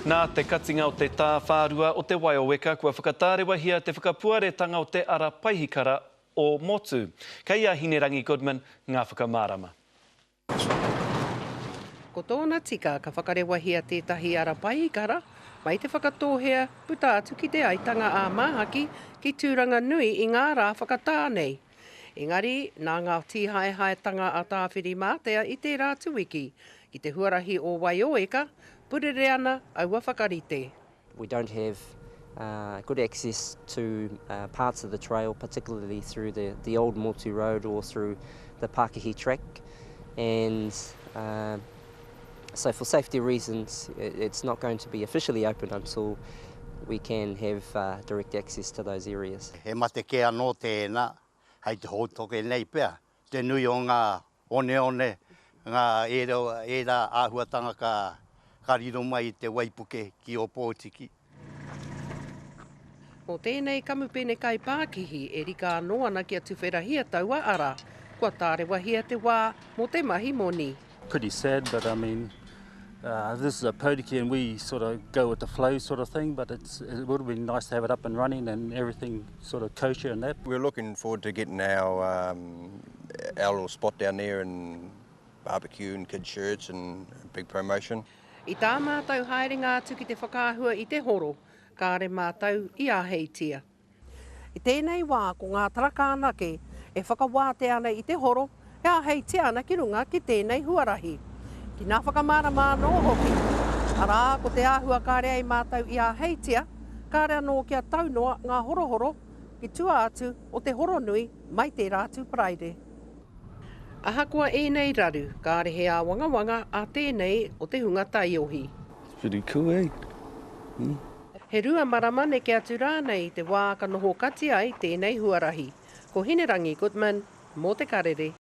Nā te katinga o te tāwhārua o te Waioweka kua whakatārewahia te whakapuaretanga o te ara paihikara o Motu. Kei a Hinerangi Goodman ngā whakamārama. Ko tōna tika ka whakarewahia tētahi ara paihikara mai Te Whakatōhea puta atu ki Te Aitanga-a-Māhaki ki Tūranganui i ngā rā whakatā nei. Engari, nā ngā tīhaehaetanga a Tāwhirimātea i tērā atu wiki, ki te huarahi o Waiōeka, purere ana aua whakarite. We don't have good access to parts of the trail, particularly through the, the old Motu Road or through the Pakihi track. And uh, so for safety reasons, it's not going to be officially open until we can have uh, direct access to those areas. He mate kē anō tēnā, hei te hōtoke nei pea, te nui o ngā oneone, ngā ērā āhuatanga ka, ka riro mai i te waipuke ki Ōpōtiki. Mō tēnei kamupene kaipākihi e rika anō ana kia tuwherahia taua ara, kua tārewahia te wā mō te mahi moni. Pretty sad but I mean uh, this is Opotiki and we sort of go with the flow sort of thing but it's, it would have been nice to have it up and running and everything sort of kosher and that. We're looking forward to getting our, um, our little spot down there and barbecue and kids shirts and a big promotion. I tā mātou haerenga atu ki te whakaahua i te horo, kāre mātou i āheitia. I tēnei wā ko ngā taraka anake e whakawātea ana i te horo e āheitia ana ki runga ki tēnei huarahi. Ki ngā whakamārama anō hoki, arā, ko te āhua kāre ai mātou i āheitia, kāre anō kia tau noa ngā horohoro ki tua atu o te horonui mai tērā atu Paraire. Ahakoa ēnei raru, kāre he āwangawanga a tēnei o te hunga taiohi. It's pretty cool, eh? Hmm. He marama neke atu rānei te wā ka noho kati ai tēnei huarahi. Ko Hinerangi Goodman, mō Te Karere.